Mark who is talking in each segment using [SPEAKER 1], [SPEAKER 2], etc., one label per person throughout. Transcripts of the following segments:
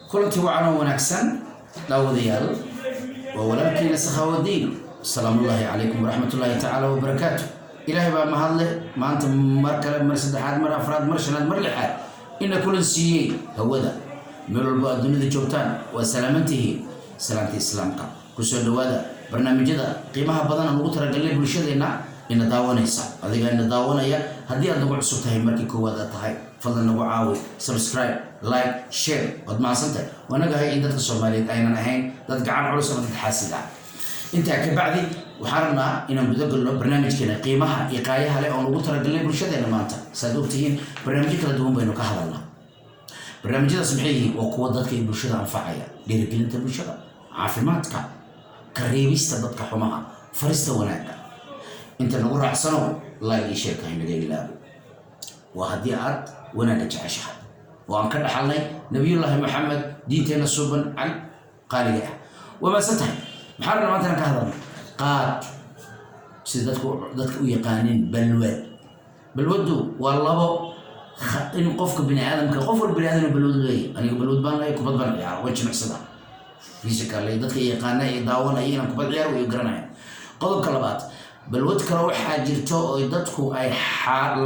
[SPEAKER 1] Kulantii wacan oo wanaagsan, daawadayaal. Waa walaalkiina Sakhaawadiin. Asalaamullaahi calaykum waraxmatullaahi tacaala wabarakaatu. Ilaahay baa mahadle maanta mar kale, mar saddexaad, mar afraad, mar shanaad, mar lixaad ina kulan siiyey hawada. Meel walbo aad dunida joogtaan, waa salaamantihiin, salaamta Islaamka. Kusoo dhowaada barnaamijyada qiimaha badan aan ugu talagalnay bulshadeenna ina daawanaysa. Adiga ina daawanaya, haddii aad nagu cusub tahay, markii koowaad aad tahay, fadlan nagu caawi subscribe, like, share. Waad mahadsantahay. Waanagahay in dadka Soomaaliyeed aynan ahayn dad gacan culus ama dad xaasid ah. Intaa ka bacdi, waxaan rabnaa inaan guda galno barnaamijkeena qiimaha iyo qaayaha leh oon ugu talagalnay bulshadeena maanta. Saad ogtihiin, barnaamijyo kala duwan baynu ka hadalnaa. Barnaamijyadaas maxay yihiin? Waa kuwa dadka iyo bulshada anfacaya: dhiirigelinta bulshada, caafimaadka, ka reebista dadka xumaha, farista wanaagga. Inta nagu raacsano, like iyo share-ka haynaga ilaabo. Waa haddii aad wanaagga jeceshahay oo aan ka dhaxalnay Nabiyullaahi Maxamed, diinteenna suuban cal qaaliga ah. Waa mahadsan tahay. Maxaa rabnaa maanta inaan ka hadalno? Qaad, sida dadka u yaqaanin balwad. Balwaddu waa labo. In qofka bini aadamka, qof walba bini aadam balwad leeyahy. Aniga balwad baan leeyahay, kubad baan ciyaara, waan jimicsada physical. Dadka yaqaana ee daawanaya inaan kubad ciyaar way garanaya. Qodobka labaad, balwad kale waxaa jirto oo dadku ay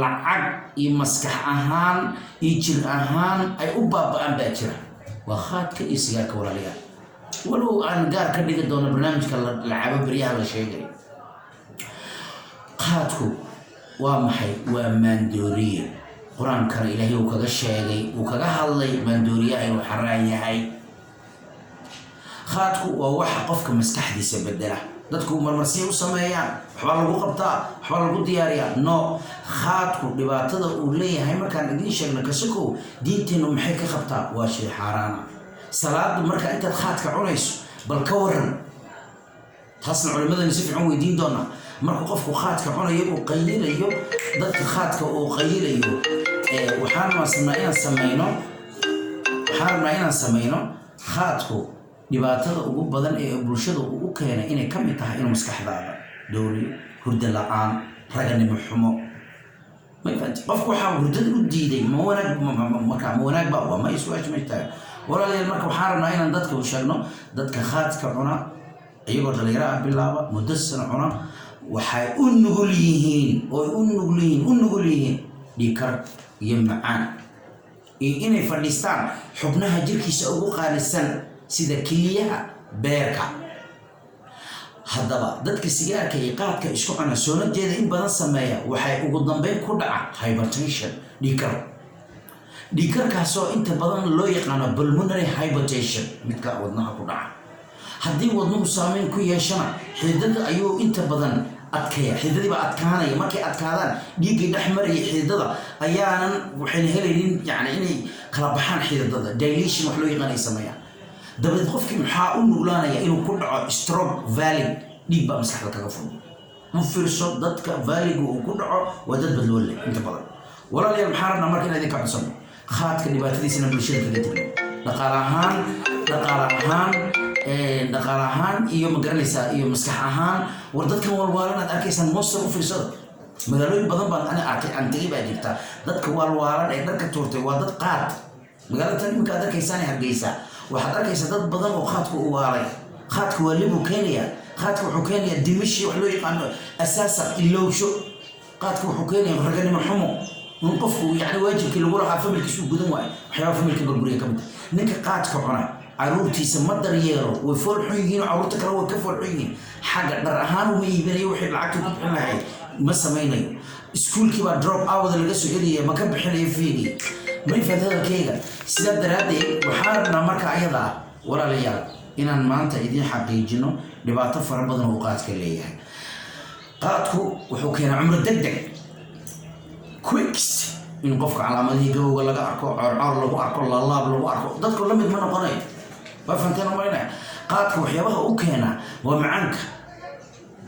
[SPEAKER 1] lacag iyo maskax ahaan iyo jir ahaan ay u baaba'aan baa jira, waa khaadka iyo sigaarka, walaalayaal. Walow aan gaar ka dhigi doono barnaamijka la cabo beryaha la sheegay. Qaadku waa maxay? Waa maandooriye. Qur-aankana Ilaahay uu kaga sheegay, uu kaga hadlay maandooriyaha inuu xaraan yahay. Khaadku waa waxa qofka maskaxdiisa bedela. Dadku marmarsiya u sameeyaan, waxbaa lagu qabtaa, waxbaa lagu diyaariyaa. No, khaadku dhibaatada uu leeyahay markaan idiin sheegno kasakow, diinteennu maxay ka qabtaa? Waa shay xaaraana. Salaada marka intaad khaadka cunayso, bal ka waran? Taasna culimadani si fiican weydiin doonaa. Markuu qofku khaadka cunayo, uu qayilayo, dadka khaadka uu qayilayo, waxaan rabnaa inaan samayno, waxaan rabnaa inaan samayno. Khaadku dhibaatada ugu badan ee bulshada uu u keenay inay ka mid tahay inuu maskaxdaada dooriyo, hurdo la-aan, raganimo xumo. Ma fahanti? Qofku waxaa hurdada u diiday, ma wanaag marka? Ma wanaag ba? Waa may, su-aasha ma taagan, walaalayaal. Marka waxaan rabnaa inaan dadka u sheegno, dadka khaadka cuna, iyagoo dhalinyaro ah bilaaba, muddo sana cuna, waxay u nugul yihiin oo u nugul yihiin dhiigkar iyo macaan iyo inay fadhiistaan xubnaha jirkiisa ugu qaalisan, sida keliyaha, beerka. Haddaba dadka sigaarka iyo qaadka isku cuna, soona jeeda in badan sameeya, waxay ugu dambeyn ku dhaca hypertension, dhiigkar. Dhiigkarkaasoo inta badan loo yaqaano pulmonary hypertension, midka wadnaha ku dhaca. Haddii wadnuhu saameyn ku yeeshana, xididada ayuu inta badan adkeeya. Xididadii baa adkaanaya. Markay adkaadaan, dhiiggii dhex maraya xididada ayaanan waxayna helaynin, yani inay kala baxaan xididada, dilation wax loo yaqaan ay sameeyaan. Dabadeed qofkii maxaa u nuglaanaya? Inuu ku dhaco stroke, valley, dhiig baa maskaxda kaga furmo. U fiirso, dadka valley-ga uu ku dhaco waa dad badlool leh inta badan. Walaalayaal, maxaa rabnaa marka? Inaan idinka codsano khaadka dhibaatadiisana bulshada kaga tegno, dhaqaale ahaan iyo, ma garanaysaa, iyo maskax ahaan. War dadkan walwaalan aad arkaysaan monster, u fiirsada. Magaalooyin badan baan ani arkay, aan tegay baa jirta. Dadka waalwaalan ee dharka tuurtay waa dad qaad. Magaalada tan iminka aad arkaysaan ee Hargeysa, waxaad arkaysaa dad badan oo qaadku u waalay. Qaadku waa libuu keenayaa. Qaadka wuxuu keenayaa dementia wax loo yaqaano, asaasa ilowsho. Qaadka wuxuu keenayaa raganimo xumo, in qofku yani waajibkii lagu lahaa familkiisa uu gudan waayo. Waxyaaba familka burburiya ka mid ah. Ninka qaadka cuna caruurtiisa ma daryeelo, way fool xun yihiin oo caruurta kale way ka fool xun yihiin. Xagga dhar ahaan uma iibinayo, wixii lacagta ku bixin lahayd ma samaynayo. Iskuulkii baa drop out laga soo helaya, ma ka bixinayo fee-gii. Ma ifad hadalkayga? Sidaa daraaddeed waxaan rabnaa marka ayada ah, walaalayaal, inaan maanta idiin xaqiijino dhibaato fara badan oo qaadka leeyahay. Qaadku wuxuu keenaa cumro deg deg, quick, in qofka calaamadihii gabowga laga arko, coorcoor lagu arko, laalaab lagu arko, dadku la mid ma noqonayo. Waa fahanteen marinaya. Qaadka waxyaabaha u keenaa waa macaanka.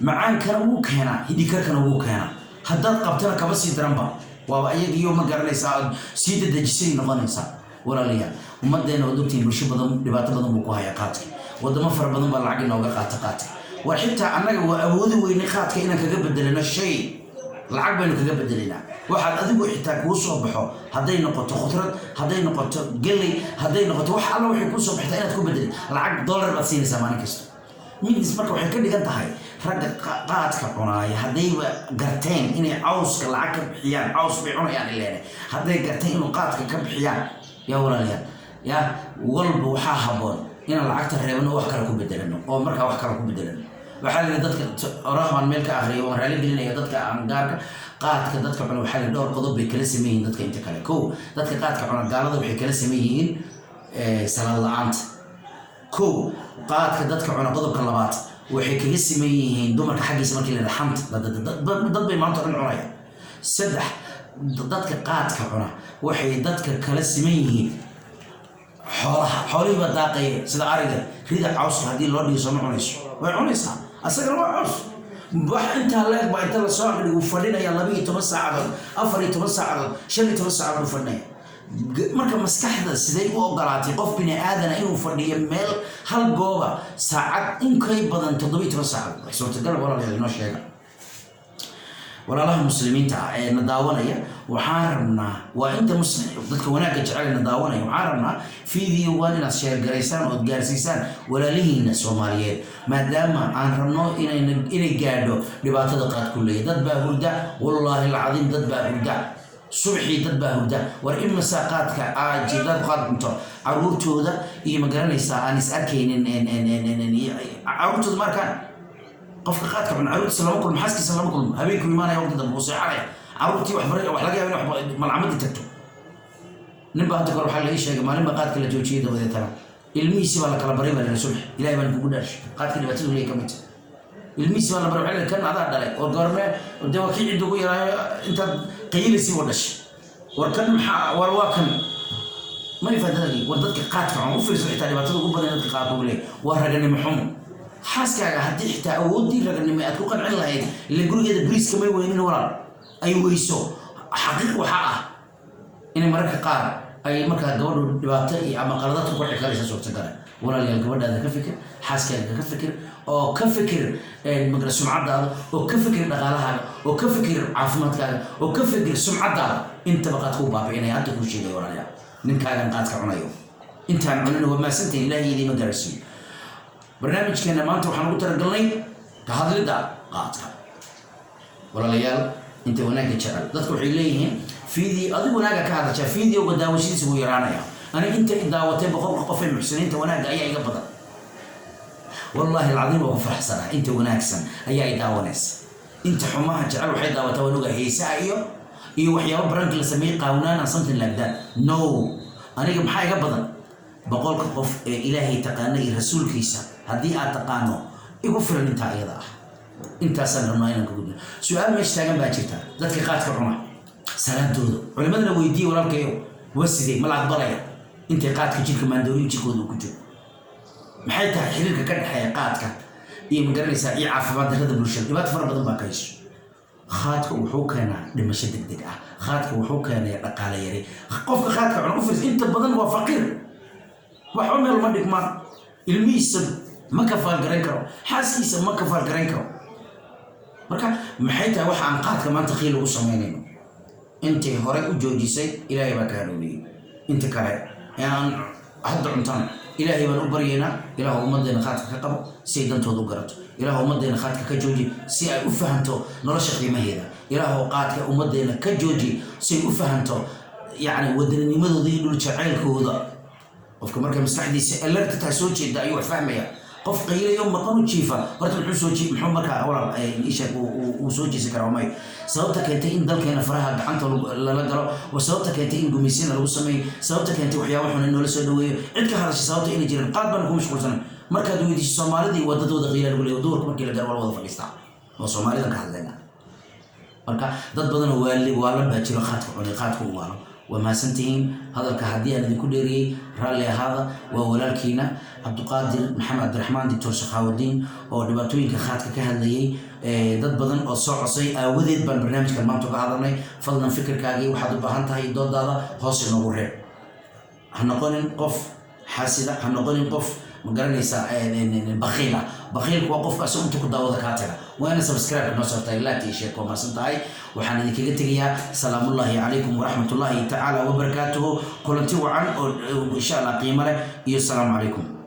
[SPEAKER 1] Macaankana wuu keenaa, dhiigkarkana wuu keenaa. Haddaad qabtana kaba sii daranba, waaba ayagiyo, ma garanaysaa, aad sii dadejisay noqonaysaa. Walaalayaal, ummadeena waad ogtihiin, bulsho badan dhibaato badan buu ku hayaa qaadka. Wadamo fara badan baa lacag inooga qaata qaadka. War xitaa annaga waa awoodi weynay qaadka inaan kaga bedelino shay, lacag baynu kaga bedelinaa. Waxaad adigu xitaa kuu soo baxo, hadday noqoto khudrad, hadday noqoto galley, hadday noqoto wax alla waxay kuu soo baxtaa, inaad ku bedelid lacag dollar baad siinaysaa maalin kasta midis. Marka waxay ka dhigan tahay, ragga qaadka cunaaya haddayba garteen inay cawska lacag ka bixiyaan, caws bay cunayaan ileene, hadday garteen inuu qaadka ka bixiyaan, yaa walaalayaal, yaa walba waxaa habboon inaan lacagta reebno, wax kale ku bedelano, oo markaa wax kale ku bedelano. Waxaa la yidhi dadka oraah baan meel ka akhriyay, waan raali gelinaya dadka aan gaarka qaadka dadka cuna. Waxaa la yidhi dhowr qodob bay kala sameyn yihiin dadka inta kale. Kow, dadka qaadka cuna gaalada waxay kala sameyn yihiin salaad la-aanta. Kow, qaadka dadka cuna, qodobka labaad, waxay kaga siman yihiin dumarka xaggiisa markii la yidhaha xanta, dad bay maanta o dhan cunaya. Saddex, dadka qaadka cuna waxay dadka kala siman yihiin xoolaha. Xoolihii baa daaqaya, sida ariga, rida. Cawska haddii loo dhigo, sooma cunayso? Way cunaysaa, asagana waa caws. Wax intaa leeg baa inta lasoo aqdhigu fadhinaya 12 saacadood, 14 saacadood, 15 saacadood buu fadhinaya. Marka maskaxda siday u ogolaatay qof bini aadana inuu fadhiyo meel hal gooba saacad inkay badan 17 saacadood? Wax suurtagal, walaalayaal, inoo sheega. Walaalaha Muslimiinta ah ee na daawanaya, waxaan rabnaa, waa inta muslim, dadka wanaagga jecel ee na daawanaya, waxaan rabnaa video-gan inaad share garaysaan ood gaarsiisaan walaalihiina Soomaaliyeed, maadaama aan rabno inay gaadho dhibaatada qaadku leeyahay. Dad baa hurda, wallaahi alcadiim, dad baa hurda subaxii, dad baa hurda. War imasa qaadka dad qaad cunto caruurtooda iyo, ma garanaysaa, aan is arkaynin caruurtooda ma arkaan. Qofka qaadka cun caruurtiisa lama kulmo, xaaskiisa lama kulmo. Habeenkuu imaanaya, waqti dambe uu seexanaya. Caruurtii wax baray, wax laga yaaba in wax malcamadii tagto. Nin baa hadda kore waxaa laga sheegay, maalin baa qaadka la joojiyey, dabadeetana ilmihiisi baa la kala baray baa la yidhi. Subax Ilahay baan kugu dhaarshay, qaadka dhibaatadu leeyahay ka mid tahay. Ilmihiisi baa la baray, waxaa la yidhi, "Kan adaa dhalay?" War goormee? Dee waa kii cidda ugu yaraayo, intaad qayilaysii wa dhashay. War kan maxaa? War waa kan ma ifadadagi. War dadka qaadka cun, u fiirsan, xitaa dhibaatada ugu badan dadka qaadka ugu leeyahay waa raganimo xumo. Xaaskaaga haddii xitaa awooddii raganimo aad ku qancin lahayd, ila gurigeeda bariiska may weynin, walaal, ay weyso. Xaqiiq waxaa ah inay mararka qaar ay markaa gabadhu dhibaato iyo ama qaladaadka ku xikaraysa suurtagala. Walaalayaal, gabadhaada ka fikir, xaaskaaga ka fikir, oo ka fikir magala sumcadaada, oo ka fikir dhaqaalahaaga, oo ka fikir caafimaadkaaga, oo ka fikir sumcadaada. Intaba qaadka u baabi'inaya hadda kuu sheegaya. Walaalayaal, ninkaagan qaadka cunayo, intaan cunina, waa maasantahin, Ilaahay idiima gaarsiiyo. Barnaamijkeena maanta waxaan ugu talagalnay ka hadlidda qaadka. Walaalayaal, inta wanaagga jecel, dadka waxay leeyihiin video adigu wanaagga ka hadashaa, videoga daawashadiisa wuu yaraanaya. Aniga inta i daawatay, 100-ka qof ee muxsiniinta wanaagga ayaa iga badan. Wallaahi alcadiim, waa ku faraxsanaa. Inta wanaagsan ayaa i daawanaysa. Inta xumaha jecel waxay daawataa, waan ogaa, heesaha iyo waxyaabo prank-i la sameeyey, qaawnaan and something like that. No, aniga maxaa iga badan? 100-ka qof ee Ilaahay taqaana iyo rasuulkiisa. Haddii aad taqaano, igu filan intaa iyada ah. Intaasaan rabnaa inaan ka gudbino. Su-aal meesha taagan baa jirta: dadka qaadka cuna salaadooda, culimadana weydiiye, walaalkayo, waa sidee? Ma la aqbalaya intay qaadka jirka maandooriyu jirkooda uu ku jiro? Maxay tahay xiriirka ka dhexeeya qaadka iyo, magaranaysaa, iyo caafimaad darrada bulshada? Dhibaato fara badan baa ka hayso. Khaadka wuxuu keenaa dhimasho degdeg ah. Khaadka wuxuu keenaya dhaqaale yari. Qofka khaadka cuna, u fiirsa, inta badan waa faqiir. Waxba meel ma dhigmaan, ilmihiisa ma kafaalgarayn karo, xaaskiisa ma kafaalgarayn karo. Marka maxay tahay waxa aan qaadka maanta qiil ugu samaynayno? Intay horey u joojisay, Ilaahay baa ka hanuuniyey. Inta kale ee aan hadda cuntana, Ilaahay baan u baryaynaa. Ilaah, ummaddeena qaadka ka qabo si ay dantooda u garato. Ilaah, ummaddeena qaadka ka jooji si ay u fahanto nolosha qiimaheeda. Ilaah, qaadka ummaddeena ka jooji si ay u fahanto, yacni, wadanimadooda iyo dhul jaceylkooda. Qofka markay maskaxdiisa alert tahay, soo jeeda, ayuu wax fahmaya. Qof qaylayo, maqan u jiifa, horta muxuu soo jii, muxuu markaa, walaal, isha uu soo jeesan karaa? May sababta keentay in dalkeena faraha gacanta lala galo, waa sababta keentay in gumaysina lagu sameeyo, sababta keentay waxyaaba xun in noola soo dhaweeyo. Cid ka hadasha sababta inay jirin. Qaad baan ku mashquulsanay. Markaad weydiiso Soomaalidii, wadadooda qiila lagu leeyahay, duurka markii la garo waa la wada fadhiistaa. Waa Soomaalidan ka hadlaynaa. Marka dad badanoo waali waalan baa jiro, qaadka cunay, qaadka u waalo. Waa mahadsantihiin. Hadalka haddii aan idinku dheeriyey, raalli ahaada. Waa walaalkiina Cabduqaadir Maxamed Cabdiraxmaan, Doctor Shakhaawudiin, oo dhibaatooyinka khaadka ka hadlayay. Dad badan oo soo cosay aawadeed baan barnaamijkan maanta uga hadalnay. Fadlan, fikirkaagii waxaad u baahan tahay doodaada hoos inoogu reeb. Ha noqonin qof xaasida, ha noqonin qof Ma garanaysaa bakhiil ah? Bakhiilku waa qofka asagu inta ku daawada kaa taga. Waa ina subscribe noo saartahay, like iyo share. Waa mahadsan tahay. Waxaan idinkaga tegayaa salaamullahi calaykum waraxmatullahi tacaala wabarakaatuhu. Kulanti wacan oo insha Allah qiimo leh, iyo asalaamu calaykum.